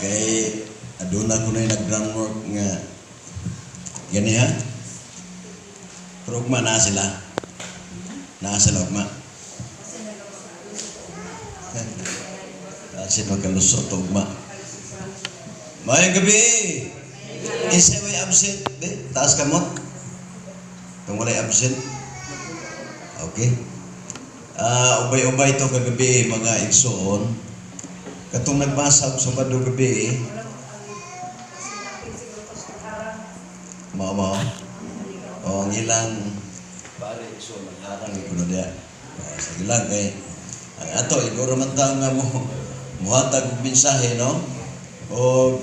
Kay aduna ko na nag-groundwork nga gani ha. Pero ugma naa sila. Naa sila ugma. Kasi magkalusot ugma. Maayong gabi. Isa may absent. Be, taas kamot. Kung walay absent. Okay. Ubay-ubay to kagabi, mga igsoon. Katong nagbasa og Sabado gabi, mao mao. O ang ilang pare igsoon nagharang ko na diya. Sige lang kay ang ato iguro man ta nga mo muhatag og mensahe, no? O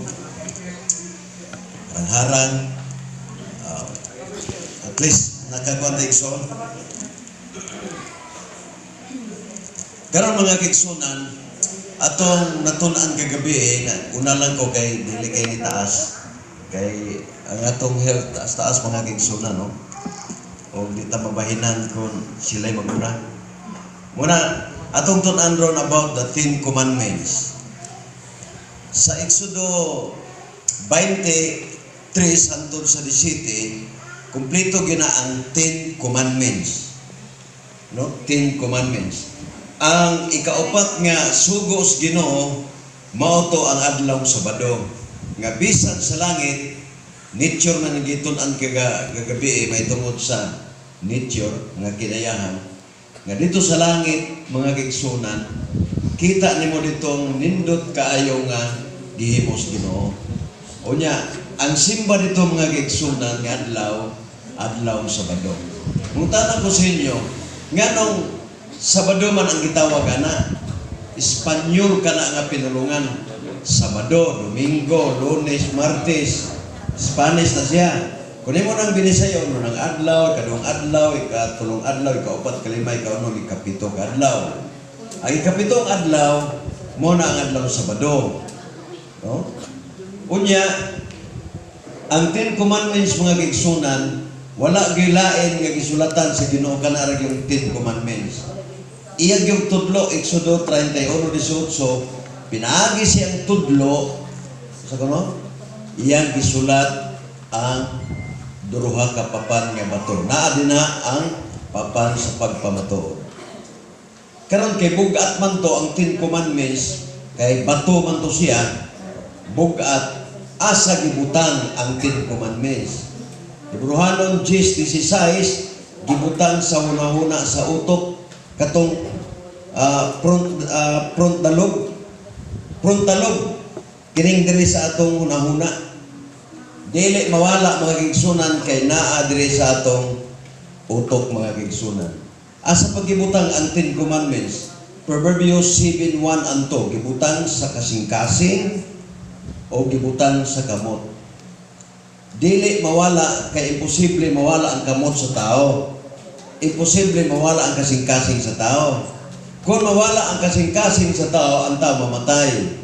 harang-harang, at least nakakuan ta, igsoon. Karon, mga kaigsunan, atong natun-an kagabi eh, na, una lang ko kay dili kay ni taas. Kay ang atong health taas taas, mga kaigsunan, no? O di ta mabahinan kung sila'y maguna. Muna, atong tun-an ron about the Ten Commandments. Sa Exodo 23 hangtod sa 17, kumpleto gina ang Ten Commandments. No? Ten Commandments. Ang ikaupat nga sugo sa Ginoo mao to ang adlaw Sabado. Nga bisan sa langit, nature man ang gitun-an kagabi eh, may tungod sa nature nga kinayahan. Nga dito sa langit, mga kaigsunan, kita nimo ditong nindot kaayo nga gihimo sa Ginoo. Unya, ang simba dito, mga kaigsunan, nga adlaw, adlaw Sabado. Mangutana ko sa inyo, nganong Sabado man ang gitawag ana? Espanyol ka na nga pinulungan. Sabado, Domingo, Lunes, Martes, Spanish na siya. Kung imo nang binisayo, unang adlaw, ikaduhang adlaw, ikatulong adlaw, ikaupat, kalima, ikaunom, ikapito ka adlaw. Ang ikapitong adlaw, mo na ang adlaw Sabado. No? Unya, ang Ten Commandments, mga kaigsunan, wala gilain nga gisulatan sa Ginoo, kana ra yung Ten Commandments. Iyang yung tudlo, Exodo 31:18, pinaagi siyang tudlo, sa kuno, iyang gisulat ang duruha ka papan nga bato. Naa din na ang papan sa pagpamatuod. Karon kay bugat man to ang Ten Commandments, kay bato man to siya, bugat, asa gibutang ang Ten Commandments? Hebreohanon 10:16, gibutang sa hunahuna, sa utok, katong front lobe, kining diri sa atong hunahuna. Dili mawala, mga kaigsunan, kay naa diri sa atong utok, mga kaigsunan. Asa pagibutang ang Ten Commandments? Proverbios 7:1 and 2, gibutang sa kasing-kasing o gibutang sa kamot. Dili mawala kay imposible mawala ang kamot sa tao. Imposible mawala ang kasing-kasing sa tao. Kung mawala ang kasing-kasing sa tao, ang tao mamatay.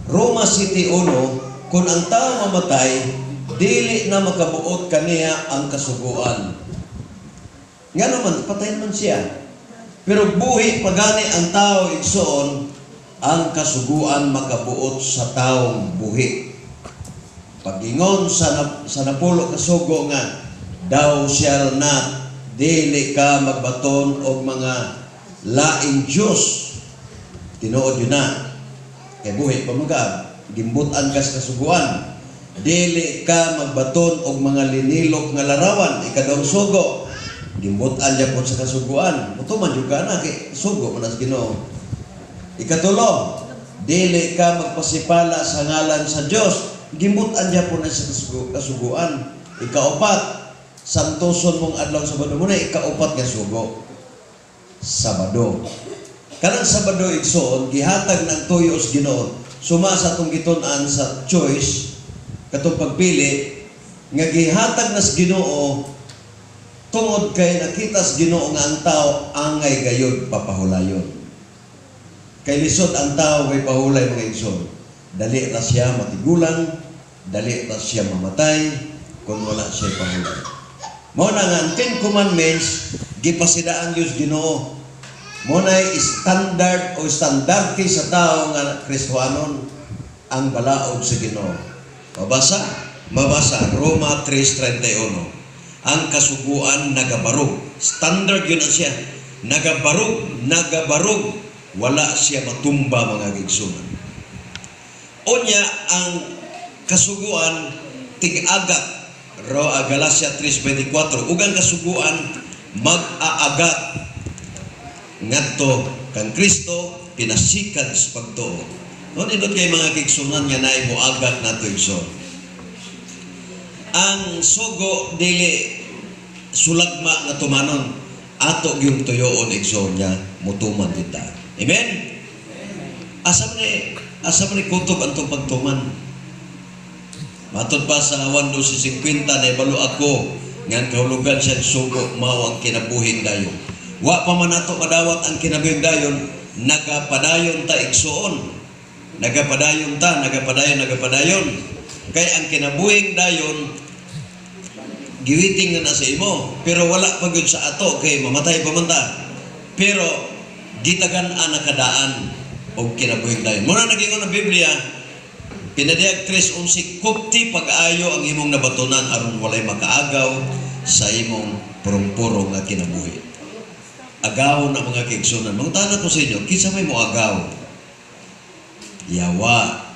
Roma 7:1, kung ang tao mamatay, dili na makabuot kaniya ang kasuguan. Nga naman, patay naman siya. Pero buhi pagani ang tao, igsoon, ang kasuguan makabuot sa taong buhi. Pagingon sa napulo kasugo nga, "Thou shall not," dili ka magbaton og mga laing Diyos. Tinuod yun na. Kay buhi pa man ka, gimbutan ka sa kasuguan. Dili ka magbaton og mga linilok nga larawan, ikaduhang sugo. Gimbutan gyapon sa kasuguan. Mutuman jud ka na kay sugo man sa Ginoo. Ikatulo, dili ka magpasipala sa ngalan sa Dios. Gimbutan gyapon na sa kasuguan. Ikaupat, santoson mong adlaw Sabado mo na ikaupat nga sugo. Sabado. Kanang Sabado, igsoon, gihatag ng tuyo sa Ginoo. Suma sa atong gitun-an sa choice, katong pagpili, nga gihatag na sa Ginoo tungod kay nakita sa Ginoo nga ang tao angay gayod papahulayon. Kay lisod ang tao kay pahulay, mga igsoon. Dali ra siya matigulang, dali ra siya mamatay kung wala siya pahulay. Mao na nga ang Ten Commandments gipasidaan Dios Ginoo. Mao na standard o standarte sa tao nga Kristohanon. ang balaod sa Ginoo. Mabasa? Mabasa Roma 3:31. Ang kasuguan nagabarog. Standard yun ang siya. Nagabarog, nagabarog. Wala siya matumba, mga kaigsuonan. Unya, ang kasuguan tig-agat. Galacia 3:24. Ug ang kasuguan mag-aagat ngadto kang Kristo pinasikan sa pagtuo. No, nindot kay, mga kaigsuonan, nga naay moagat nato, igsoon. Ang sugo dili sulagma nga tumanon, ato gyung tuyoon, igsoon, nga mutuman kita. Amen. Asa man ni kutob ang tong pagtuman? Matod pa sa 1:50, nahibalo ako nga ang kahulugan sa sugo mao ang kinabuhing dayon. Wa pa man nato madawat ang kinabuhing dayon, nagapadayon ta, igsuon. Nagapadayon ta, nagapadayon, nagapadayon. Kay ang kinabuhing dayon giwiting na na sa imo, pero wala pa gyud sa ato kay mamatay pa man ta. Pero gitagan ang nakadaan og kinabuhing dayon. Muna nagingon ang Biblia, Pinadayag 3:11, "Kupti pag-ayo ang imong nabatunan aron walay makaagaw sa imong purong-puro nga kinabuhi." Agaw na, mga kaigsuonan. Mangutana ko sa inyo, kinsa may moagaw? Yawa.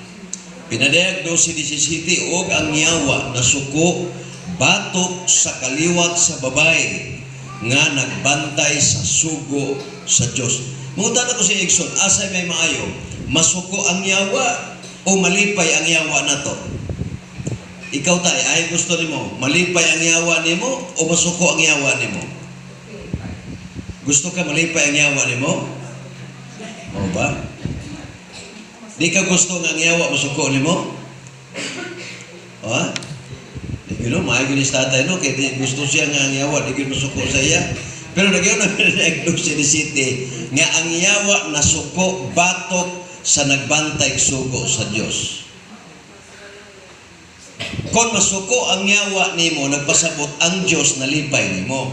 Pinadayag 12:17, "Og ang yawa nasuko batok sa kaliwat sa babaye nga nagbantay sa sugo sa Dios." Mangutana ko sa inyo, igsoon, asa may maayo? Masuko ang yawa o malipay ang yawa nato? Ikaw tay, ay gusto nimo, malipay ang yawa nimo o masuko ang yawa nimo? Gusto ka malipay ang yawa nimo? Mao ba? Di ka gusto nga ang yawa masuko nimo? Ha? Di gyud no, maayo gyud ni sa tatay, no, kay di gusto siya nga ang yawa di gyud masuko sa iya. Pero nagyan na City nga ang yawa nasuko batok sa nagbantay sugo sa Dios. Kung masuko ang yawa nimo, nagpasabot ang Dios nalipay nimo.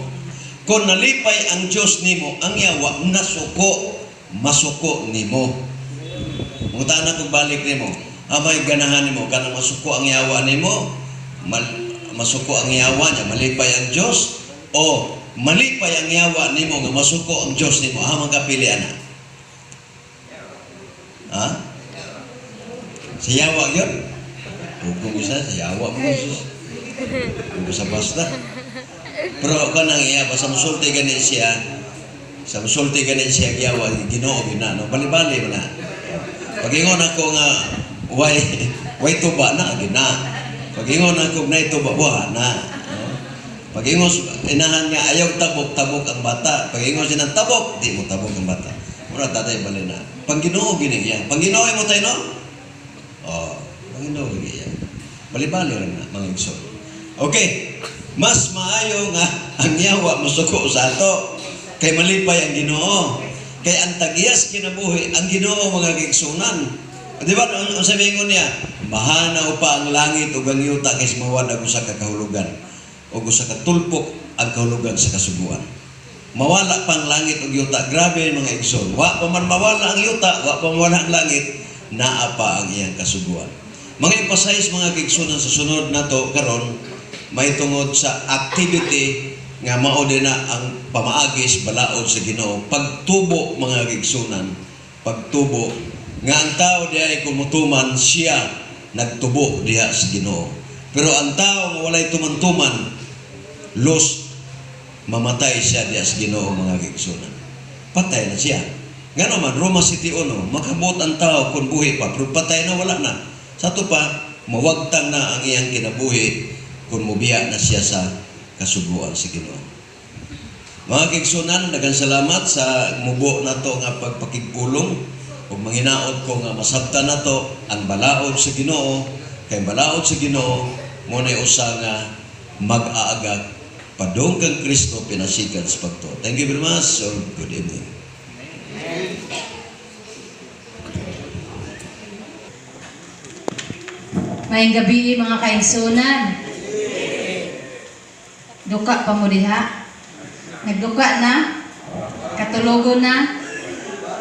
Kung nalipay ang Dios nimo, ang yawa nasuko, masuko nimo. Mangutana kung balik nimo, amay ganahan nimo kanang masuko ang yawa nimo, masuko ang yawa niya, malipay ang Dios, o malipay ang yawa nimo nga masuko ang Dios nimo, amang kapili ana? Ha? Sa yawa yun? Ugong isa, sa yawa mo Jesus. Ugong sa basta. Pero kanang iya, basta musulti gani siya, sa musulti gani siya yawa, Ginoo gyud na, no? Bali-bali mo na. Pag-ingon ako nga, way tuba na, gina. Pag-ingon ako na tuba, buha na. No? Pag-ingon, inahan nga, ayaw tabok, tabok ang bata. Pag-ingon siya ng tabok, di mo tabok ang bata. Mura tatay bali na. Pang Ginoo gini iya. Pang Ginoo mo tayo, no? Oh, pang Ginoo gini iya. Bali-bali ra na, mga igsoon. Okay. Mas maayo nga ang yawa masuko sa ato kay malipay ang Ginoo. Kay ang tagiyas kinabuhi ang Ginoo, mga kaigsuonan. Di ba ang sabihin niya, "Mahanaw pa ang langit ug ang yuta kaysa mawad ang usa ka kahulugan o usa ka tulpok ang kahulugan sa kasuguan." Mawala pang langit ug yuta. Grabe, mga igsoon. Wa pa man mawala ang yuta, wa pa mawala ang langit, naa pa ang iyang kasuguan. Mga emphasize, mga kaigsuonan, sa sunod nato karon may tungod sa activity nga mao din na ang pamaagis balaod sa Ginoo, pagtubo, mga kaigsuonan, pagtubo nga ang tao diha ay kumutuman siya, nagtubo diha sa Ginoo, pero ang tao nga walay tuman-tuman, los mamatay siya diha sa Ginoo, mga kaigsuonan, patay na siya. Ngano man, Roma 7:1, makabot ang tao kung buhi pa, pero patay na, wala na. Sa ato pa, mawagtang na ang iyang kinabuhi kung mubiya na siya sa kasuguan sa Ginoo. Mga kaigsuonan, daghang salamat sa mubo nato nga pagpakigpulong ug manginaot ko nga masabtan nato ang balaod sa Ginoo, kay balaod sa Ginoo mo na usa nga mag-aagak padung kang Kristo pinasikan sa pagtuo. Thank you very much. So, good evening. Maayong gabi, mga kaigsuonan. Duka pa mo diha? Nagduka na? Katulogo na?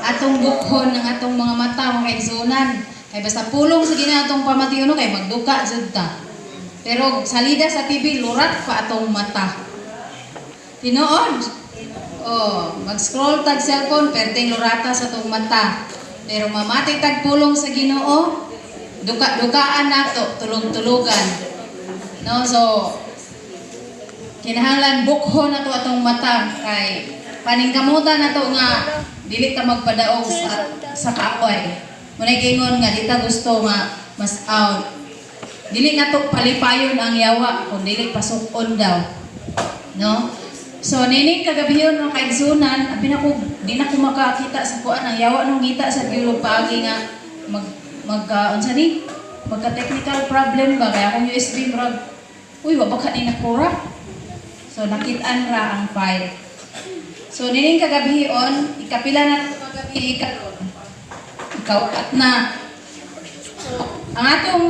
Atong bukhon ng atong mga mata, mga kaigsuonan. Kay basta pulong sa Ginoo atong pamation, no, kay magduka jud ta. Pero salida sa TV, lurat pa atong mata. Tinuod. Oh, mag-scroll tag cellphone, perteng lurata sa atong mata. Pero mamati tag pulong sa Ginoo, duka-dukaan nato, tulog-tulugan. No, so kinahanglan bukho na to atong mata kay paningkamutan na to nga dili ta magpadaog sa kaaway. Munay giingon nga di ta gusto nga mas out. Dili na to palipayon ang yawa kung dili pasukon daw. No? So nining kagabihon, mga kaigsunan, abi na ko di na ko makakita sa kuan, ang yawa nung ngita sa gyud paagi nga mag mag unsa ni, magka technical problem ba, kaya akong USB murag, uy, wa ba ka ni nakura. So nakit-an ra ang file. So nining kagabihon, ikapila na ito kagabi karon? Ikaupat na. So, ang atong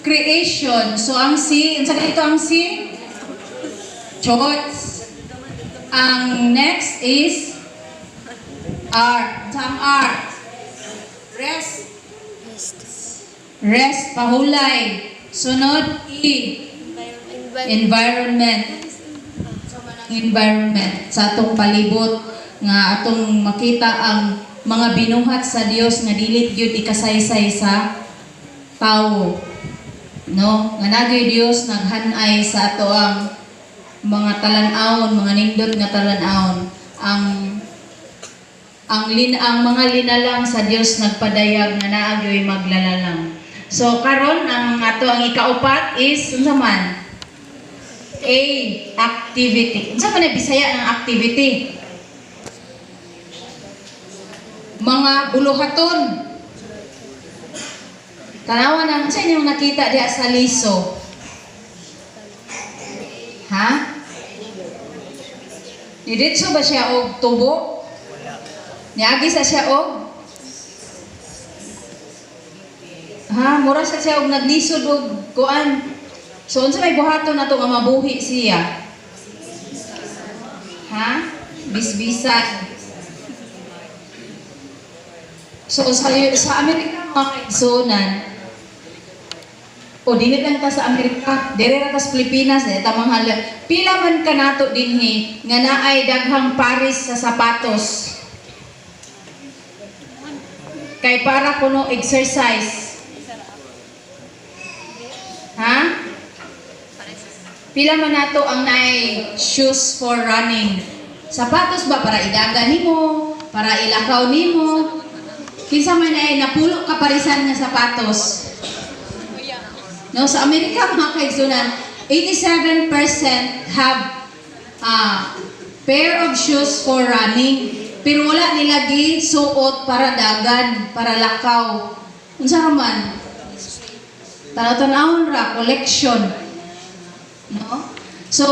creation, so ang C, unsa ganito ang C? Choice. Ang next is R. Unsa ang R? Rest. Rest, pahulay. Sunod, E. Environment. Environment sa atong palibot nga atong makita ang mga binuhat sa Dios nga dili gyud ikasaysay sa tawo, no, nga nagay Dios naghanay sa ato ang mga talan-awon, mga nindot nga talan-awon, ang mga linalang sa Dios nagpadayag nga naa gyoy maglalalang. So karon, ang ato ang ikaupat is unsa man? A, activity. Unsa man ang Bisaya ng activity? Mga buluhaton. Tanawa nang sa inyong nakita diha sa liso. Ha? Nidiretso ba siya og tubo? Niagi sa siya og, ha, mura sa siya og naglisod og kuan. So unsa may buhaton nato nga mabuhi siya? Ha? Bisbisan. So sa Amerika, mga kaigsunan, o dili lang ta sa Amerika, dire ra ta sa Pilipinas, eh, tamang hala. Pila man kanato dinhi nga naay daghang paris sa sapatos? Kay para kuno exercise. Ha? Pila man nato ang naay shoes for running? Sapatos ba para idagan nimo, para ilakaw nimo? Kinsa man ay napulo ka parisan nga sapatos? No, sa Amerika, mga kaigsunan, 87% have pair of shoes for running. Pero wala nila suot para dagan, para lakaw. Unsa ra man? Tanaw-tanawon ra, collection. No? So,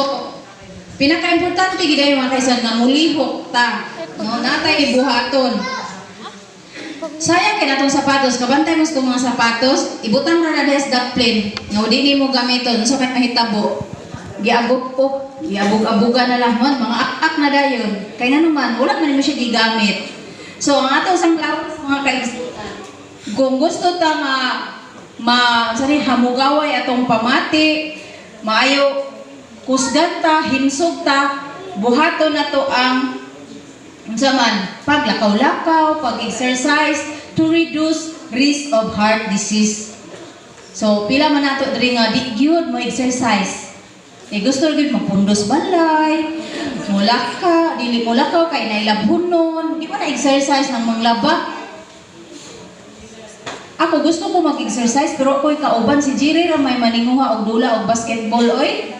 pinaka-importante gid ay, mga kaigsunan, nga mulihok ta. No, natay ibuhaton. Sayang kay natong sapatos, kabantay mo sa itong mga sapatos, ibutang ra na diha sa daplin, nga di nimo gamiton, unsa kay mahitabo? Giagop-op, giabog-abugan na lang man, mga ak-ak na dayon. Kay ngano man, wala man nimo siya gigamit. So ang ato sang lawas, mga kaigsunan, kung gusto ta nga ma sorry, hamugaway atong pamati, maayo kusgan ta, himsog ta, buhaton nato ang unsa man, paglakaw-lakaw, pag-exercise to reduce risk of heart disease. So pila man nato diri nga di gyud mo exercise? Eh, gusto gyud mapundos balay, mulaka, dili mulakaw kay nailabhonon, di ba na exercise ng manglaba? Ako gusto ko mag-exercise pero ako'y kauban, si Jerry ra may maninguha og dula og basketball oy.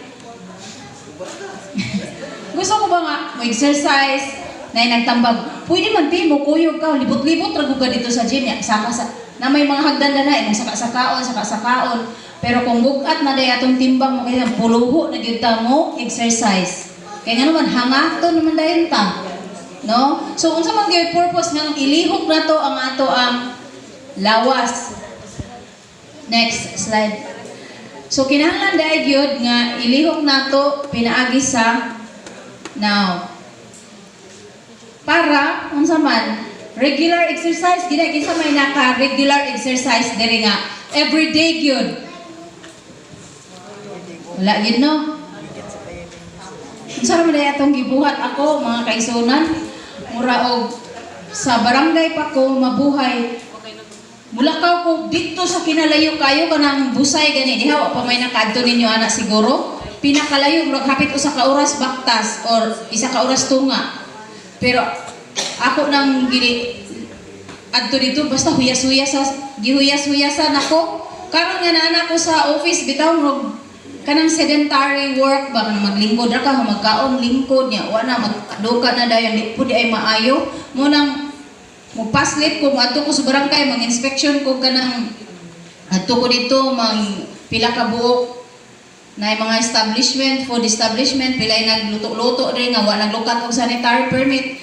Gusto ko ba nga mo-exercise na nagtambag. Pwede man ti mo kuyog ka, libot-libot ra gud ka dito sa gym ya, saka sa na may mga hagdan na imong saka-sakaon, saka-sakaon. Pero kung bugat na day atong timbang mo kay puluho na gyud ta mo exercise. Kay nga naman hangaton naman dayon ta. No? So unsa man gyud purpose nga ilihok nato ang ato ang lawas? Next slide. So kinahanglan dai gyud nga ilihok nato pinaagi sa now. Para unsa man Regular exercise gina, kinsa may naka regular exercise diri nga everyday gyud? Wala gyud, no? Unsa ra man diay atong gibuhat ako, mga kaigsuonan? Mura og sa barangay pa ko mabuhay. Mulakaw ko dito sa kinalayo kayo, kanang Busay gani diha, wa pa may nakaadto ninyo ana siguro. Pinakalayo, murag hapit usa ka oras baktas or isa ka oras tunga. Pero ako nang gini adto dito basta huyas-huyas sa gihuyas-huyasan ako. Karon nga naa ko sa office bitaw, murag kanang sedentary work ba, kanang maglingkod ra ka, magkaon, lingkod niya, wa na magduka na dayon, di pud ay maayo mo nang mo paslit ko, moadto ko sa barangay, mag-inspection ko, kanang adto ko dito mang pila ka buok na mga establishment, food establishment, pila nagluto-luto diri nga wa naglukat og sanitary permit.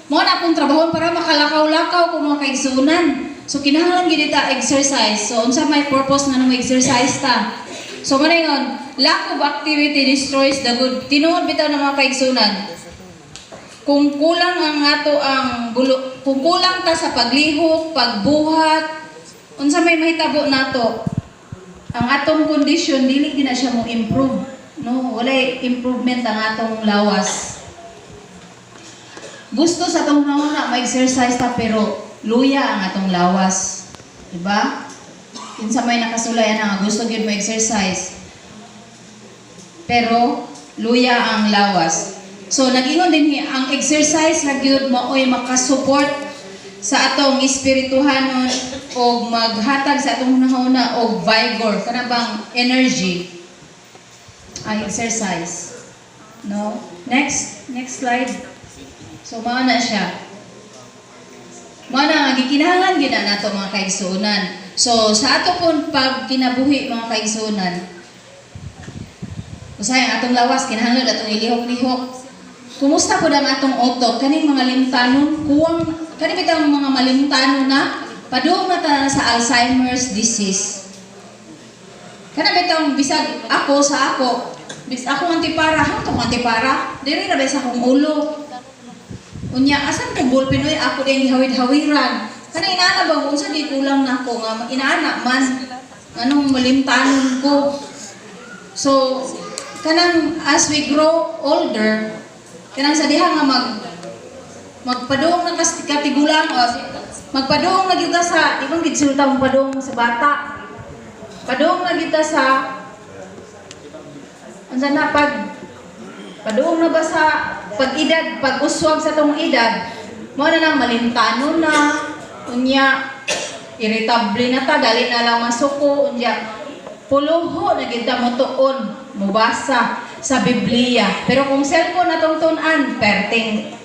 Mo na akong trabaho para makalakaw-lakaw ko, mga kaigsuonan. So kinahanglan gid ta exercise. So unsa may purpose nga mo exercise ta? So mo ingon, lack of activity destroys the good. Tinuod bitaw na, mga kaigsuonan, kung kulang ang ato ang bulo, kung kulang ta sa paglihok, pagbuhat, unsa may mahitabo nato? Ang atong condition dili gina siya mo improve, no? Walay improvement ang atong lawas. Gusto sa atong na ma-exercise ta pero luya ang atong lawas. Diba? Kinsa may nakasulay ana nga gusto gyud mo exercise pero luya ang lawas? So nag-ingon din hi, ang exercise ra gyud maoy makasupport sa atong espirituhanon og maghatag sa atong hunahuna og vigor, kana bang energy ang exercise. No? Next, next slide. So mao na siya. Mao na nga gikinahanglan gyud na nato, mga kaigsuonan. So sa ato pong pag kinabuhi, mga kaigsuonan, usahay ang atong lawas kinahanglan atong ilihok-lihok. Kumusta pud ang atong utok? Kaning mga limtanon, kuwang kani bitang mga malimtanon na padung na ta sa Alzheimer's disease. Kana bitang bisag ako sa ako, bis ako antipara, hangtong antipara, diri ra ba sa akong ulo. Unya, asan ko ballpen oy, ako din gihawid-hawiran. Kana inaana ba, unsa di kulang nako nga inaana man anong malimtanon ko? So kanang as we grow older, kanang sa diha nga magpadung na kas katigulang o magpadung na gyud ta sa, di man gid sulta mo padung sa bata. Padung na gyud ta sa unsa na, pag padung na ba sa pag-edad, pag-uswag sa tong edad, mo na nang malimtanon na, unya irritable na ta, dali na lang masuko, unya puluho na gyud ta mo tuon, mubasa sa Biblia. Pero kung cellphone na tong tun-an, perting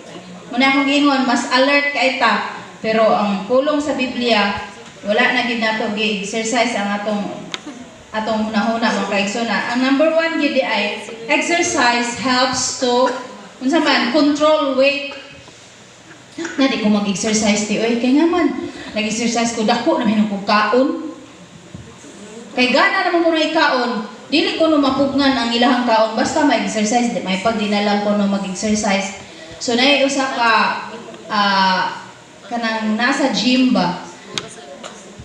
muna akong giingon, mas alert kay ta. Pero ang pulong sa Biblia, wala na gid nato gi-exercise ang atong hunahuna, mga kaigsoona. Ang number one gid ay exercise helps to unsa man, control weight. Na di ko mag-exercise ti oy, kay nga man nag-exercise ko, dako na man kog kaon. Kay gana naman ko na ikaon, dili ko no mapugnan ang ilahang kaon basta mag-exercise, di may pag di na lang ko no mag-exercise. So naay usa ka kanang nasa gym ba,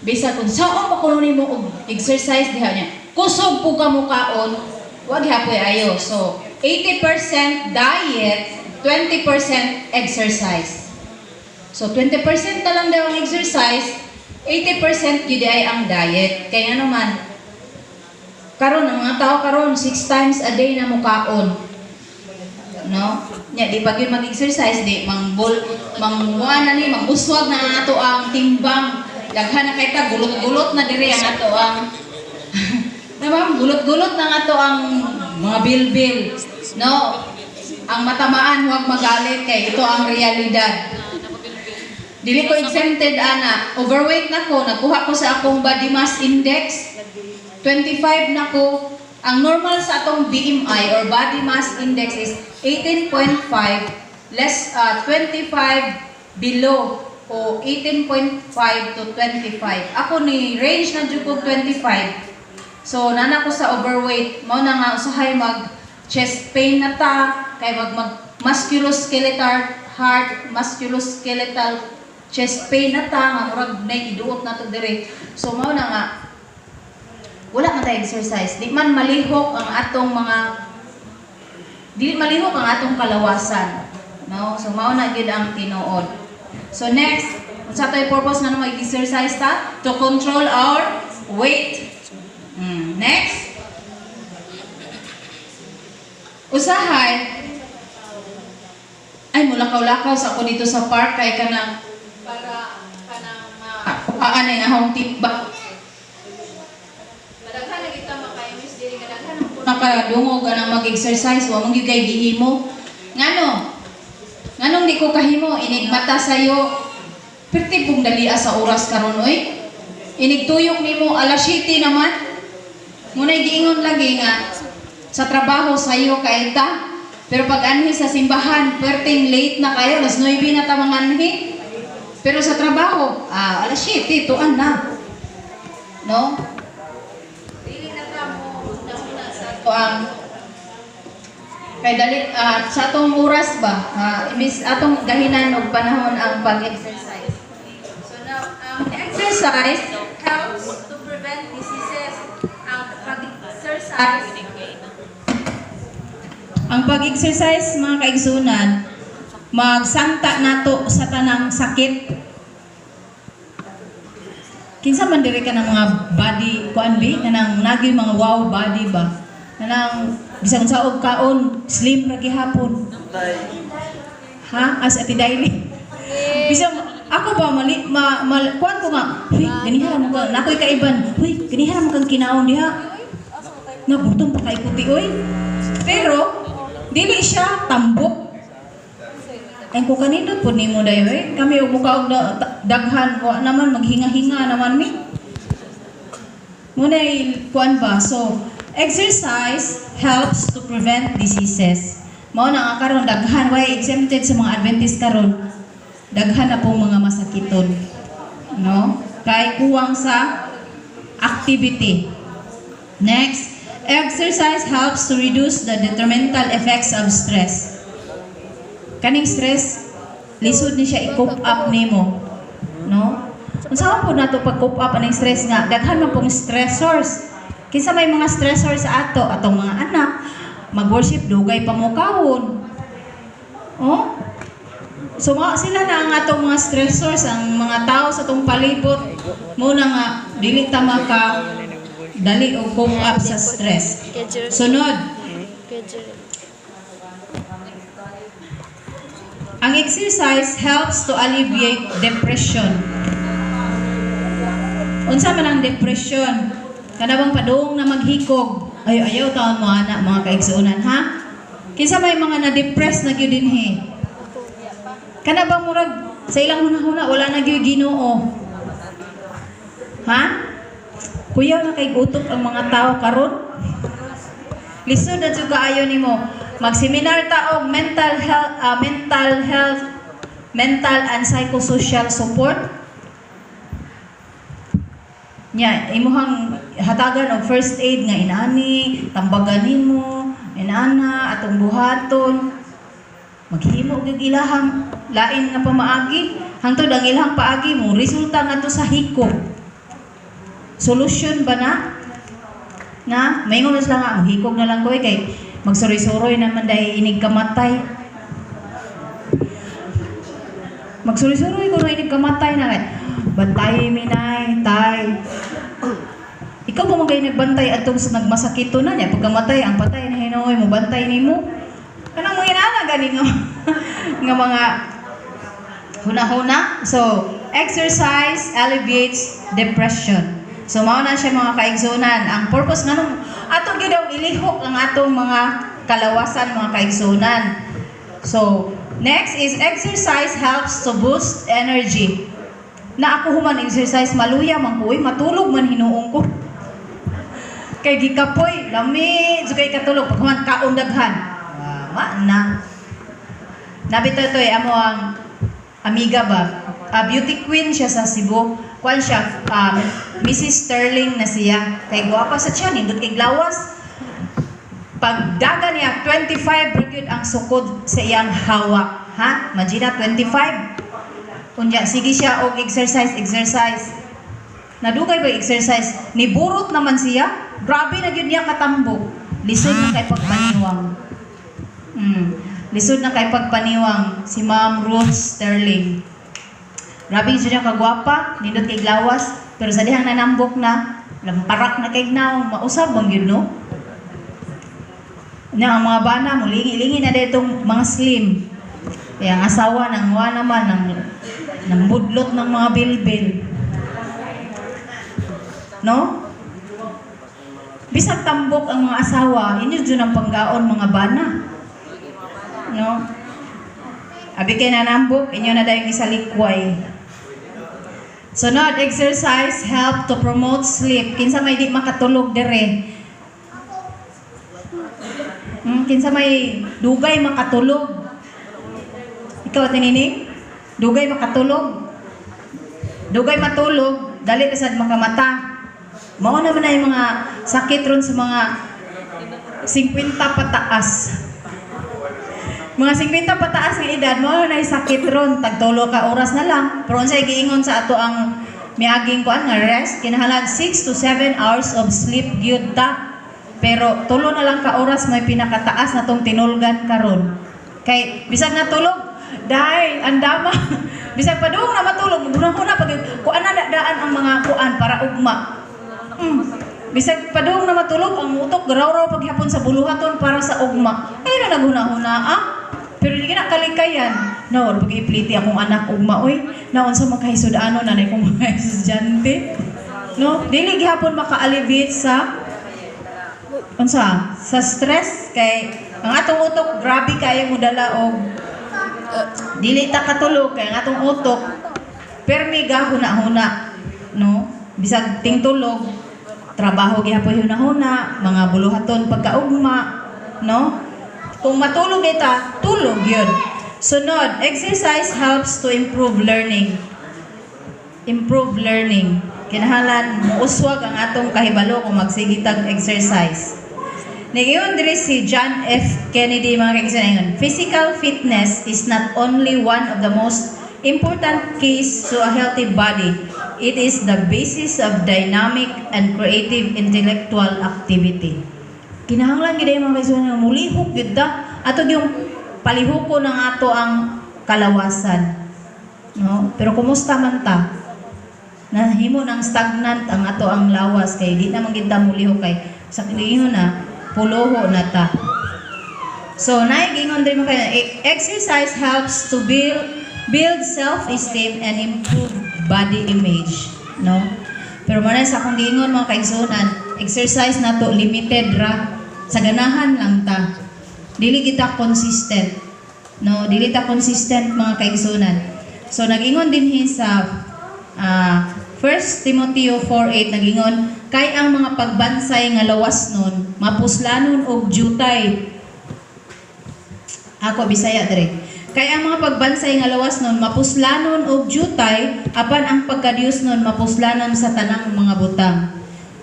bisa kung saan pa kuno nimo og exercise diha niya, kusog po ka mo kaon, wag hapoy ayo. So 80% diet, 20% exercise. So 20% na lang daw ang exercise, 80% gyud ay ang diet. Kay ano man, karon ang mga tao karon six times a day na mukaon. No? Nya di pa gyud mag-exercise, di mangbol mangkuan na ni, manguswag na ang ato ang timbang. Daghan na kay ta, gulot-gulot na diri ang ato ang, diba? Gulot-gulot na nga to ang mga bilbil. No? Ang matamaan, huwag magalit kay ito ang realidad. Dili ko exempted ana. Overweight na ko, nagkuha ko sa akong body mass index. 25 na ko. Ang normal sa atong BMI or body mass index is 18.5 less 25 below o 18.5 to 25. Ako ni range na jud kog 25. So nana ko sa overweight, mao na nga usahay mag chest pain na ta kay mag musculoskeletal heart, musculoskeletal chest pain na ta. Chest pain na ta nga murag nay iduot nato dire. So mao na nga wala man tay exercise. Di man malihok ang atong mga dili malihok ang atong kalawasan. No? So mao na gyud ang tinuod. So next, unsa to'y purpose nga mag-exercise ta? To control our weight. Next. Usahay, ay, mulakaw-lakaw sa ako dito sa park kay kanang para kanang makuhaan ay ahong timba. Madaghan na kita makaimis diri nga daghan ang nakadungog anang mag-exercise, wa man gyud kay gihimo. Ngano? Nganong di ko kahimo inig mata sayo? Perti pong dalia sa oras karon oy. Inig tuyok nimo alas 7 naman. Muna'y giingon lagi nga sa trabaho sayo kay ta. Pero pag anhi sa simbahan, perting late na kayo, alas 9 na ta mga anhi. Pero sa trabaho, alas 7, tuan na. No? Dili na ta mo una sa ato ang kay dali sa atong oras ba, imbis atong gahinan og panahon ang pag-exercise. So now, ang exercise helps to prevent diseases. Ang pag-exercise, mga kaigsunan, magsangta nato sa tanang sakit. Kinsa man diri ka ng mga body kuan bi, kanang nagi mga wow body ba? Kanang bisan sa og kaon, slim ra gihapon. Ha? As ati Daily. Bisan ako ba mali ma, ma kuan ko nga, "Huy, ganiha mo ka, nakoy kaiban. Huy, ganiha mo kang kinaon diha. Nagutom pa kay puti oy." Pero dili siya tambok. Ay ko kanindot po nimo dayo eh. Kami og muka og daghan wa naman maghinga-hinga naman mi. Muna kuan ba? So, exercise helps to prevent diseases. Mao na nga karon daghan, way exempted sa mga Adventist karon. Daghan na pong mga masakiton. No? Kay kuwang sa activity. Next, exercise helps to reduce the detrimental effects of stress. Kaning stress, lisod ni siya i-cope up nimo. No? Unsa man po nato pag cope up aning stress nga daghan man pong stressors? Kinsa may mga stressors sa ato? Atong mga anak, mag-worship dugay pa mo kawon. Oh? So mga sila na ang atong mga stressors, ang mga tao sa atong palibot mo na nga dili ta maka dali og cope up sa stress. Sunod, ang exercise helps to alleviate depression. Unsa man ang depression? Kana bang padung na maghikog? Ay, ayaw taon mo ana, mga kaigsuonan, ha? Kinsa may mga na-depress na gyud dinhi? Kana bang murag sa ilang hunahuna wala na gyud Ginoo? Ha? Kuyaw na kay utok ang mga tao karon. Lisod na jud kaayo nimo. Mag-seminar ta og mental health, mental and psychosocial support. Nya, imuhang hatagan og first aid nga inani, tambagan nimo, inana atong buhaton. Maghimo gyud ilahang lain nga pamaagi, hangtod ang ilahang paagi mo resulta ngadto sa hikog. Solution ba na? Na, maingon na sila nga, "Hikog na lang ko eh, kay magsuroy-suroy naman dahil inig kamatay. Magsuroy-suroy ko na inig kamatay na kay bantay minay, tay." Ikaw ba magay nagbantay atong sa nagmasakito na niya? Pagkamatay, ang patay na hinuoy mo, bantay nimo. Kanang mga inana gani nga mga huna-huna. So, exercise alleviates depression. So, mao na siya, mga kaigsunan. Ang purpose nganong ato gyud daw ilihok ang atong mga kalawasan, mga kaigsunan. So, next is exercise helps to boost energy. Na ako human exercise, maluya man ko, uy, matulog man hinuong ko. Kay gikapoy, lami, jud kay katulog pag human kaon daghan. Ah, ma na. Nabito to eh, amo ang amiga ba? Ah, beauty queen siya sa Cebu. Kuan siya, Mrs. Sterling na siya. Kay gwapa sa siya, nindot kay lawas. Pagdaga niya, 25 ra gyud ang sukod sa iyang hawa. Ha? Imagine 25. Unya sige siya og exercise, exercise. Nadugay ba exercise? Niburot naman siya. Grabe na gyud niya katambok. Lisod na kay pagpaniwang. Lisod na kay pagpaniwang si Ma'am Ruth Sterling. Grabe gyud siya kagwapa, nindot kay lawas, pero sa dihang nanambok na, lamparak na kay nawong, mausab bang yun, no? Nya ang mga bana, mulingi-lingi na ditong mga slim. Kaya ang asawa nang wa naman ng budlot ng mga bilbil. No? Bisag tambok ang mga asawa, inyo dyan ang panggaon mga bana. No? Abi kay nanambok, inyo na dayong isalikway. Sunod, exercise help to promote sleep. Kinsa may di makatulog dire? Kinsa may dugay makatulog? Ikaw, Tinining? Dugay makatulog? Dugay matulog, dali ka sad makamata. Mao naman na yung mga sakit ron sa mga 50 pataas. Mga 50 pataas ng edad, mao na yung sakit ron, tagtulo ka oras na lang. Pero unsay giingon sa ato ang miaging kuan nga rest, kinahanglan 6 to 7 hours of sleep gyud ta. Pero tulo na lang ka oras may pinakataas na tong tinulgan karon. Kay bisag natulog, dahil andama. Bisag padung na matulog, maghunahuna pag kuan na daan ang mga kuan para ugma. Bisag padung na matulog ang utok garaw-raw paghapon sa buluhaton para sa ugma. Ay na naghuna-huna ah. Pero di na kalikayan. No, pag ipliti akong anak ugma oy. Naon sa makahisud-ano nanay kong mga estudyante. No, dili gihapon maka-alleviate sa unsa sa stress kay ang atong utok grabe kayo mo dala og dili ta katulog kay ang atong utok permi ga huna-huna, no? Bisag tingtulog, trabaho gihapon huna-huna, mga buluhaton pagkaugma, no? Kung matulog ita, tulog yun. Sunod, exercise helps to improve learning. Improve learning. Kinahanglan muuswag ang atong kahibalo kung magsigitag exercise. Niingon diri si John F. Kennedy, mga kaibigan, "Physical fitness is not only one of the most important keys to a healthy body, it is the basis of dynamic and creative intellectual activity." Kinahanglan gid mga kaibigan nga mulihok gyud ta ato yung palihoko ng ato ang kalawasan. No? Pero kumusta man ta? Nahimo ng stagnant ang ato ang lawas kay di naman gid ta mulihok kay sa ingon na puloho na ta. So, naigingon din mo kayo, exercise helps to build self-esteem and improve body image, no? Pero man sa akong giingon, mga kaigsuonan, exercise nato limited ra, sa ganahan lang ta. Dili kita consistent. No, dili ta consistent, mga kaigsuonan. So nag-ingon din hi sa 1 Timoteo 4:8, nag-ingon, "Kay ang mga pagbansay nga lawas nun mapuslanon og jutay." Ako Bisaya dire. "Kay ang mga pagbansay nga lawas nun mapuslanon og jutay, apan ang pagkadiyos nun mapuslanon sa tanang mga butang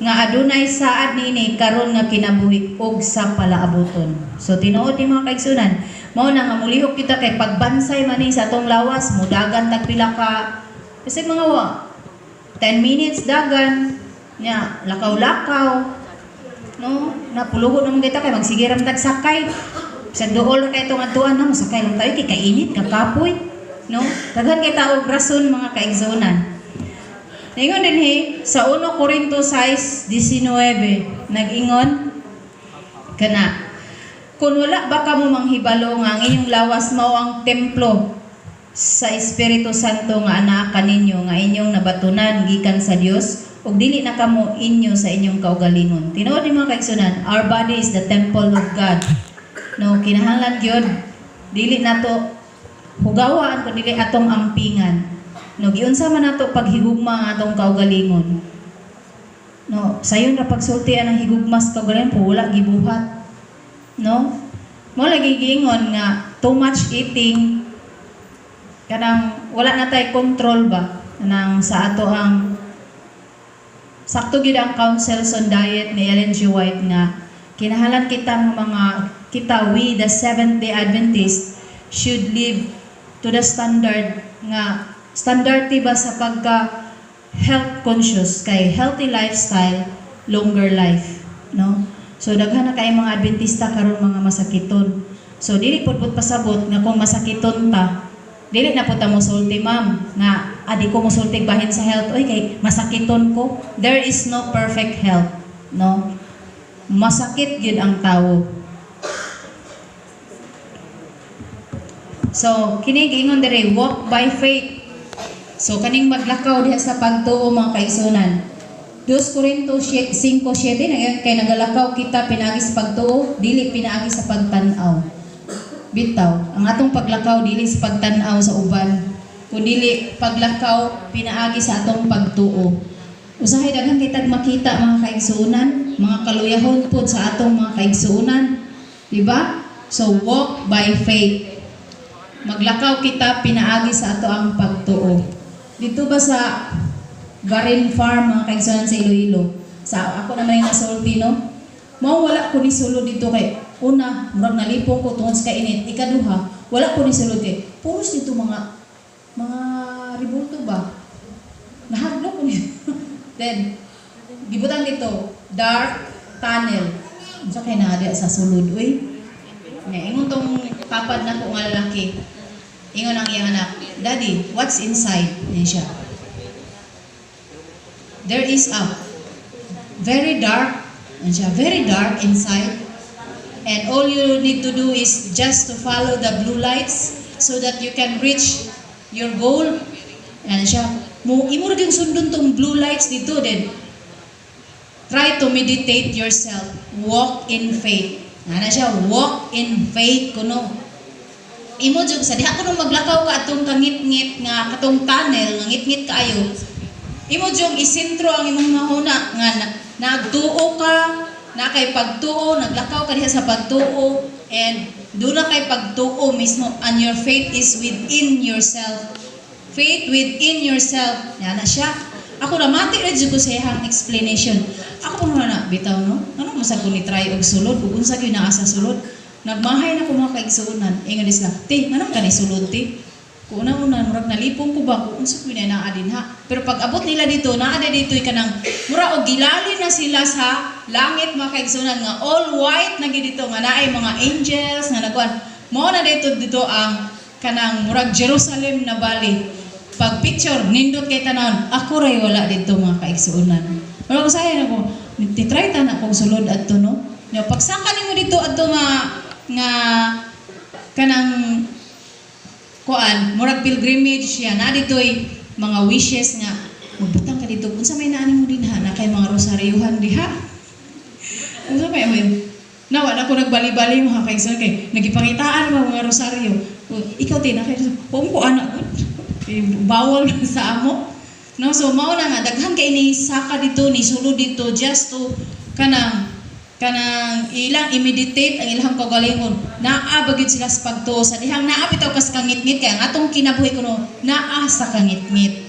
nga adunay saad niini karon nga kinabuhi ug sa palaabuton." So tinuod ni, mga kaigsuonan, mao na nga mulihok kita kay pagbansay man ni sa atong lawas, mudagan tag pila ka kasi mga 10 minutes dagan nya lakaw-lakaw, no? Napulugo naman kita kay magsige ra tag sakay sa dool kay itong atuan na masakay lang tayo kay kainit kakapoy, no? Daghan kay tao rason, mga kaigsuonan. Ningon din he sa 1 Corinto 6:19, nag-ingon kana, "Kung wala ba kamo manghibalo nga ang inyong lawas mao ang templo sa Espiritu Santo nga anaa kaninyo nga inyong nabatunan gikan sa Dios ug dili na kamo inyo sa inyong kaugalingon?" Tinuod ni, mga kaigsuonan, our body is the temple of God. No, kinahanglan gyud dili nato hugawaan kun dili atong ampingan. No, giunsa man nato paghigugma ang atong kaugalingon? No, sayon ra pagsulti ang higugmas kaugalingon po wala gibuhat. No? Mo lagi giingon nga too much eating, kanang wala na tay control ba kanang sa ato ang sakto gid ang Counsels on Diet ni Ellen G. White nga kinahanglan kitang mga kita, we the Seventh Day Adventist, should live to the standard nga Standard ba sa pagka health conscious, kay healthy lifestyle, longer life, no? So daghan na kay mga Adventista karon mga masakiton. So dili pud pud pasabot nga kung masakiton ta, dili na pud ta mosulti, "Ma'am, nga adi ko mosulti bahin sa health oy, kay masakiton ko." There is no perfect health, no? Masakit gyud ang tawo. So kini giingon diri, walk by faith. So kaning maglakaw diha sa pagtuo, mga kaigsunan. 2 Corinto 5:7 ngayon, kay nagalakaw kita pinaagi sa pagtuo, dili pinaagi sa pagtan-aw. Bitaw, ang atong paglakaw dili sa pagtan-aw sa uban, kundili paglakaw pinaagi sa atong pagtuo. Usahay daghan kitag makita, mga kaigsuonan, mga kaluyahon pod sa atong mga kaigsuonan, di ba? So walk by faith. Maglakaw kita pinaagi sa ato ang pagtuo. Dito ba sa Garin Farm, mga kaigsuonan, sa Iloilo? Sa ako naman yung nasulti, no? Mao wala ko ni sulod dito kay una, murag nalipong ko tungod sa kainit. Ikaduha, wala ko ni sulod kay puros dito mga ribulto ba. Nahadlok ko ni. Then gibutang dito, dark tunnel. Unsa kay naa diha sa sulod uy? Nya ingon tong papad nako nga lalaki. Ingon ang iyang anak, "Daddy, what's inside?" Niya siya. "There is a very dark," ano siya, "very dark inside. And all you need to do is just to follow the blue lights so that you can reach your goal." Ano siya, mo imo ra gyud sundon tong blue lights dito, then try to meditate yourself. Walk in faith. Ana siya, walk in faith kuno. Imo jud sa diha kuno maglakaw ka atong kangit-ngit nga katong tunnel nga ngit-ngit kaayo. Imo jud isentro ang imong hunahuna nga nagtuo ka, na kay pagtuo, naglakaw ka diha sa pagtuo and duna kay pagtuo mismo and your faith is within yourself. Faith within yourself. Yan na siya. Ako namati ra jud ko sa iyang explanation. Ako po na bitaw, no. Ano mo sa ko ni try og sulod ug unsa gyud naa sa sulod? Nagmahay na ko, mga kaigsuonan. Ingon sila, "Te, nganong ka ni sulod, te?" Kung una-una, murag nalipong ko ba, kung unsa ko na naa dinha. Pero pag abot nila dito, naa na dito kanang mura og gilali na sila sa langit, mga kaigsuonan, nga all white na gid dito, nga naay mga angels nga nagkuan. Mao na dito dito ang kanang murag Jerusalem na bali. Pag picture, nindot kay tanawon. Ako ray wala dito, mga kaigsuonan. Pero usahay na ko, titry ta na kong sulod adto, no. No, pagsaka nimo dito adto nga kanang kuan, murag pilgrimage siya na dito'y mga wishes nga magbutang ka dito, unsa may naa nimo dinha na kay mga rosaryuhan diha, unsa may may na wala ko nagbali-bali, mga kaigsoon, kay nagipangitaan mga rosaryo. O, ikaw tin na kay ko anak eh, bawal sa amo, no? So mao na nga daghan kay ni saka dito, ni sulod dito just to kanang ilang i-meditate ang ilang kaugalingon. Naa ba gyud sila sa pagtuo sa dihang naa bitaw kas kangitngit, kay ang atong kinabuhi kuno naa sa kangitngit,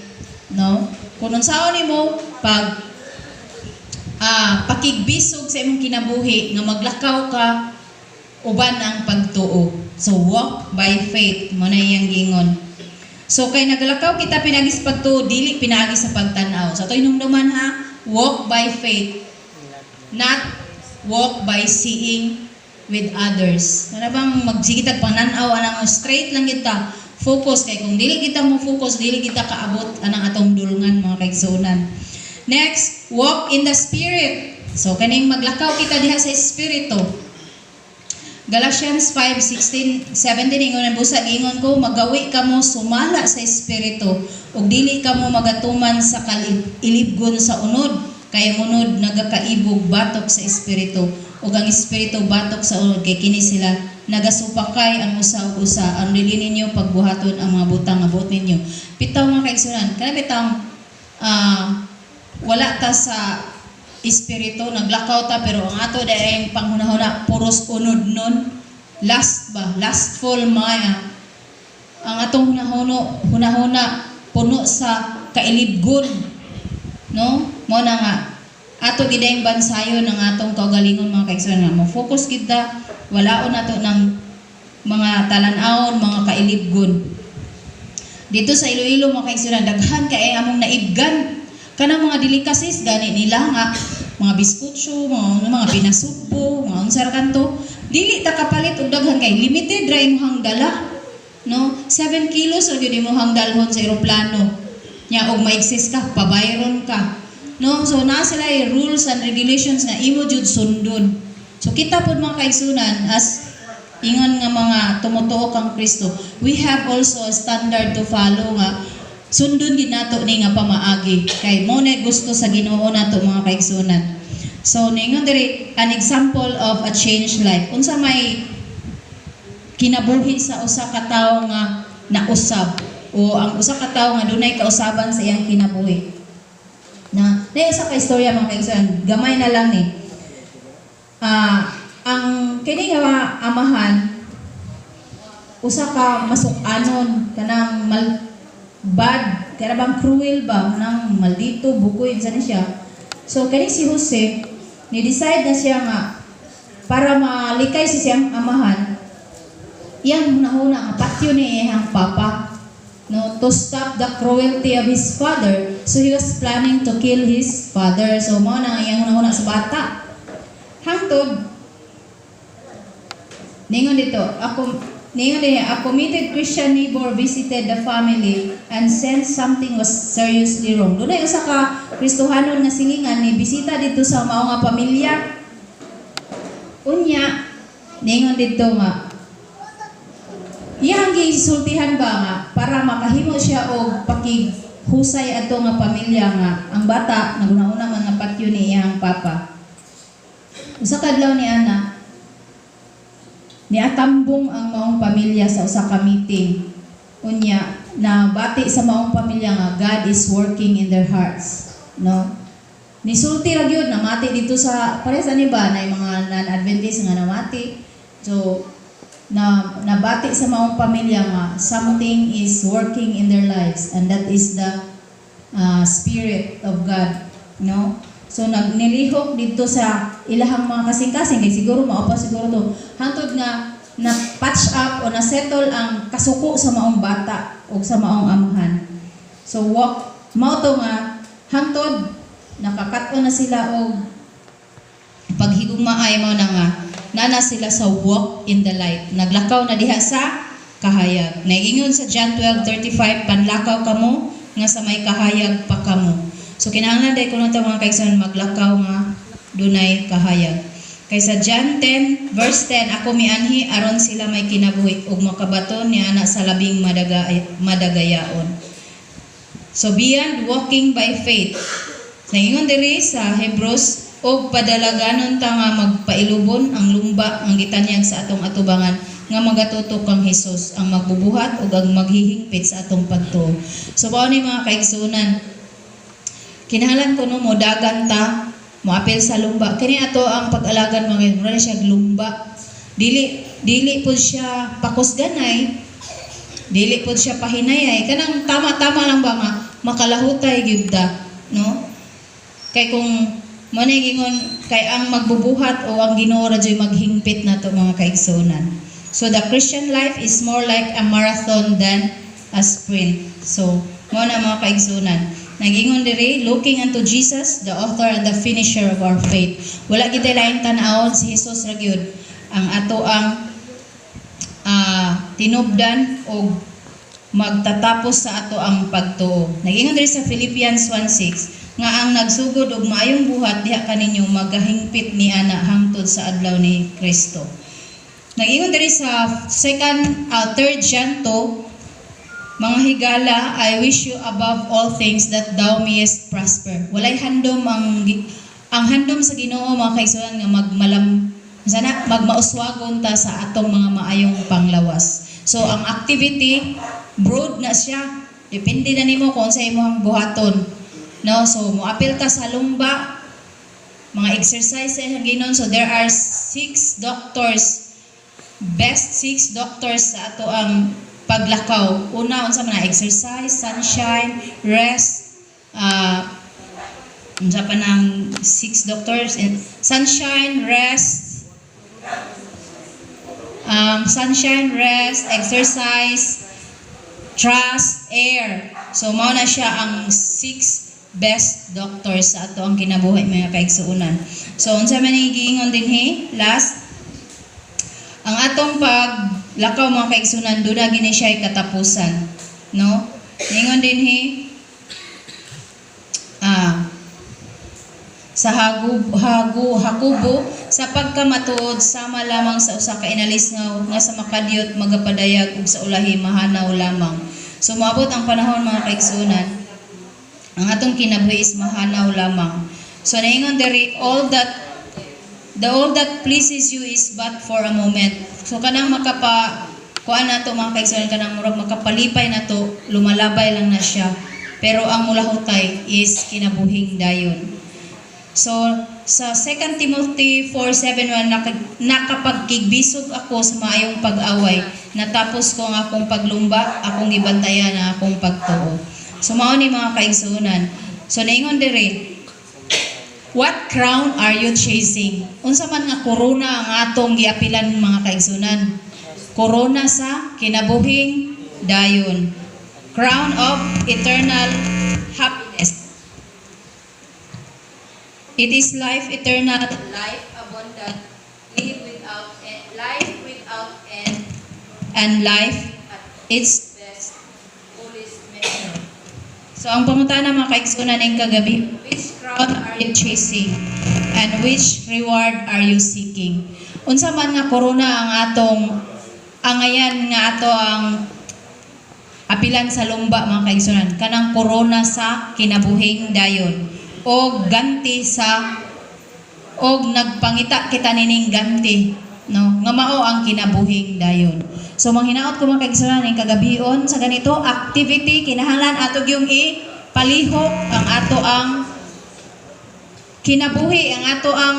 no? Kung unsaon nimo pag pakigbisog sa imong kinabuhi nga maglakaw ka uban ang pagtuo. So walk by faith mo na iyang giingon. So kay nagalakaw kita pinaagi sa pagtuo, dili pinaagi sa pagtan-aw. Sa ato hinumduman ha, walk by faith, not walk by seeing with others. Ano bang magsigitag pananaw anang straight lang kita focus, kay kung dili kita mo focus, dili kita kaabot anang atong dulngan, mga kaigsuonan. Next, walk in the Spirit. So kaning maglakaw kita diha sa espiritu. Galatians 5:16 17, ingon ang busa ingon ko, magawi kamo sumala sa espiritu ug dili kamo magatuman sa kailibgon sa unod, kay ang unod nagakaibog batok sa espiritu ug ang espiritu batok sa unod, kay kini sila nagasupakay ang usa ug usa, ang dili ninyo pagbuhaton ang mga butang nga buot ninyo. Bitaw, mga kaigsuonan, kana bitang wala ta sa espiritu, naglakaw ta pero ang ato dahil panghunahuna puros unod nun, lust ba, lustful maya ang atong hunahuna, puno sa kailibgon, no? Mo na nga ato gidayong bansayon ang atong kaugalingon, mga kaigsuonan, nga mo focus kita, walaon nato ng mga talan-awon, mga kailibgon. Dito sa Iloilo, mga kaigsuonan, daghan kay among naibgan. Kanang mga delicacies gani nila nga mga biskutso, mga pinasugbo, mga unsa ra kanto. Dili ta kapalit og daghan kay limited ra imong dala. No? 7 kilos ra gyud imong dalhon sa eroplano. Nya og ma-excess ka, pabayron ka. No? So naa sila rules and regulations nga imo jud sundon. So kita pod, mga kaigsuonan, as ingon nga mga tumutuo kang Kristo, we have also a standard to follow nga sundon gid nato ni nga pamaagi kay mao na gusto sa Ginoo nato, mga kaigsuonan. So ningon diri, an example of a changed life. Unsa may kinabuhi sa usa ka tawo nga nausab o ang usa ka tawo nga dunay kausaban sa iyang kinabuhi? Na na usa ka istorya, mga kaigsuonan, gamay na lang ni. Ang kini nga amahan, usa ka masuk-anon, kanang mal bad kana bang cruel ba, kanang maldito, bukoy sa ni siya. So kani si Jose, ni decide na siya nga para malikay si siyang amahan, iyang hunahuna nga patyo ni iyang papa, no, to stop the cruelty of his father. So he was planning to kill his father. So mao na ang iyang hunahuna sa bata. Hangtod ningon dito ako, ningon din, a committed Christian neighbor visited the family and sensed something was seriously wrong. Dunay usa ka Kristohanon nga silingan ni bisita dito sa mao nga pamilya. Unya ningon dito nga iyang gisultihan ba nga para makahimo siya og pakighusay ato nga pamilya nga ang bata naguna-una man nga patyo ni iyang papa. Usa ka adlaw ni ana, niatambong ang maong pamilya sa usa ka meeting. Unya na bati sa maong pamilya nga God is working in their hearts, no? Nisulti ra gyud, namati dito sa parehas ani ba na mga non-Adventist nga namati. So na nabati sa maong pamilya nga something is working in their lives and that is the spirit of God, no? So nagnilihok dito sa ilahang mga kasing-kasing kay siguro mao pa siguro to, hangtod nga na patch up o na settle ang kasuko sa maong bata o sa maong amahan. So walk mao to nga hangtod nakakat-on na sila og paghigugmaay, mao na nga nana sila sa walk in the light. Naglakaw na diha sa kahayag. Naiingon sa John 12:35, "Panlakaw kamo nga sa may kahayag pa kamo." So kinahanglan day kuno ta, mga kaigsoon, maglakaw nga dunay kahayag. Kay sa John 10 verse 10, "Ako mianhi aron sila may kinabuhi ug makabaton ni ana sa labing madagayaon." So beyond walking by faith, sa ingon diri sa Hebrews, og padalaganon ta nga magpailubon ang lumba ang gitanyag sa atong atubangan nga magatutok kang Hesus, ang magbubuhat ug ang maghihingpit sa atong pagtuo. So mao ni, mga kaigsuonan, kinahanglan kuno mo dagan ta, moapil sa lumba. Kini ato ang pag-alagan, mga mura na siya lumba. Dili pud siya pakusganay, dili pud siya pahinayay, kanang tama-tama lang ba nga makalahutay gyud ta, no? Kay kung mo na gingon kay ang magbubuhat o ang Ginoo ra juy maghingpit nato, mga kaigsuonan. So the Christian life is more like a marathon than a sprint. So mao na, mga kaigsuonan. Nagingon diri, looking unto Jesus, the author and the finisher of our faith. Wala gid laing tan-awon, si Jesus ra gyud ang ato ang tinubdan og magtatapos sa ato ang pagtuo. Nagingon diri sa Philippians 1:6 nga ang nagsugod og maayong buhat diha kaninyo magahingpit ni ana hangtod sa adlaw ni Kristo. Nagingon diri sa second 3 John 2, "Mga higala, I wish you above all things that thou mayest prosper." Walay handom ang handom sa Ginoo, mga kaigsuonan, nga magmalam sana magmauswagon ta sa atong mga maayong panglawas. So ang activity, broad na siya. Depende na nimo kung unsa imong buhaton. No, so moapil ta sa lumba, mga exercise sa Ginoo. So there are six doctors, best six doctors sa ato ang paglakaw. Una, unsa man na? Exercise, sunshine, rest, unsa pa nang six doctors? Sunshine, rest, exercise, Trust, air. So mao na siya ang six best doctors sa ato ang kinabuhi, mga kaigsuonan. So unsa man ni giingon dinhi? Last, ang atong paglakaw, mga kaigsuonan, duna gini siya katapusan, no? Ningon dinhi sa hagu, hagu, Hakubo, "Sa pagkamatuod, sama lamang sa usa ka inalisngaw nga sa makadyot magapadayag ug sa ulahi mahanaw lamang." So moabot ang panahon, mga kaigsuonan, ang atong kinabuhi is mahanaw lamang. So naingon diri, all that pleases you is but for a moment. So kanang makapa kuan nato, mga kaigsuonan, kanang murag makapalipay nato, lumalabay lang na siya. Pero ang mulahutay is kinabuhing dayon. So, sa 2 Timothy 4:7-1, "Nakapagkigbisog ako sa maayong pag-away, natapos ko ang akong paglumba, akong gibantayan ang akong pagtuo." So, mao ni, mga kaigsuonan. So, naingon diri, what crown are you chasing? Unsa man nga korona ang atong giapilan, mga kaigsuonan? Korona sa kinabuhing dayon. Crown of eternal happiness. It is life eternal, life abundant, live without end, life without end, and life at its best, fullest measure. So ang pangutana, mga kaigsuonan, ning kagabi, which crown are you chasing? And which reward are you seeking? Unsa man nga korona ang atong angayan nga ato ang apilan sa lumba, mga kaigsuonan? Kanang korona sa kinabuhing dayon o ganti sa og nagpangita kita nining ganti, no, nga mao ang kinabuhing dayon. So manghinaot ko, mga kaigsuonan, ning kagabion sa ganito activity, kinahanglan ato yung ipalihok ang ato ang kinabuhi, ang ato ang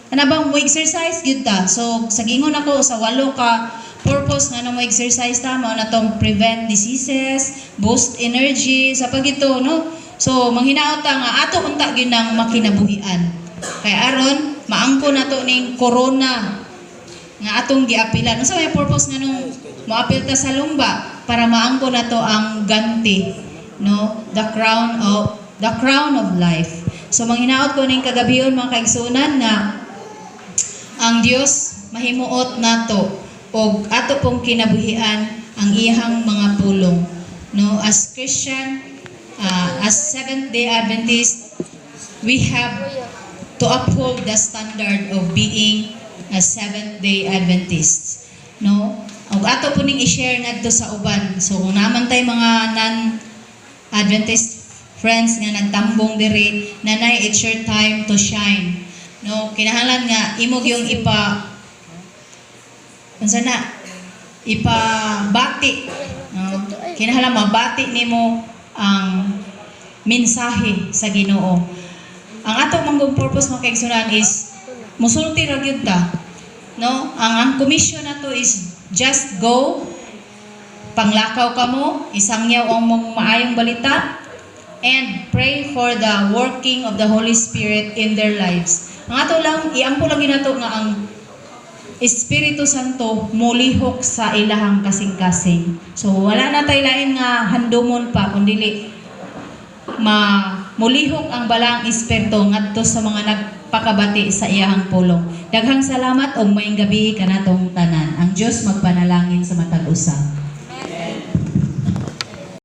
ana bang mo exercise gyud ta. So sa gingon ako sa walo ka purpose nga mo exercise ta, mao na tong prevent diseases, boost energy sa pagito, no? So manghinaot ta nga ato unta gyud nang makinabuhian kay aron maangko nato ning korona nga atong giapilan. Unsa may purpose nga nung moapil ta sa lumba? Para maangko nato ang ganti, no, the crown of life. So manghinaot ko ning kagabion, mga kaigsuonan, nga ang Dios mahimuot nato og ato pong kinabuhian ang iyahang mga pulong, no? As Christian, as Seventh Day Adventist, we have to uphold the standard of being a Seventh Day Adventist, no? Og ato po ning i-share ngadto sa uban. So kung naman tay mga non Adventist friends nga nagtambong diri, nanay, it's your time to shine, no? Kinahanglan nga imo yung ipa unsa na ipabati, no? Kinahanglan mabati nimo ang mensahe sa Ginoo. Ang ato manggong purpose, mga kaigsuonan, is musulti ra gyud ta, no? Ang commission nato is just go, panglakaw kamo, isangyaw ang mong maayong balita and pray for the working of the Holy Spirit in their lives. Ang ato lang, iampo lang ginato nga ang Espiritu Santo molihok sa ilahang kasing-kasing. So wala na tay lain nga handumon pa kundi ma mulihok ang Balaang Espiritu ngadto sa mga nagpakabati sa iyahang pulong. Daghang salamat ug maayong gabi kanatong tanan. Ang Dios magpanalangin sa matag usa.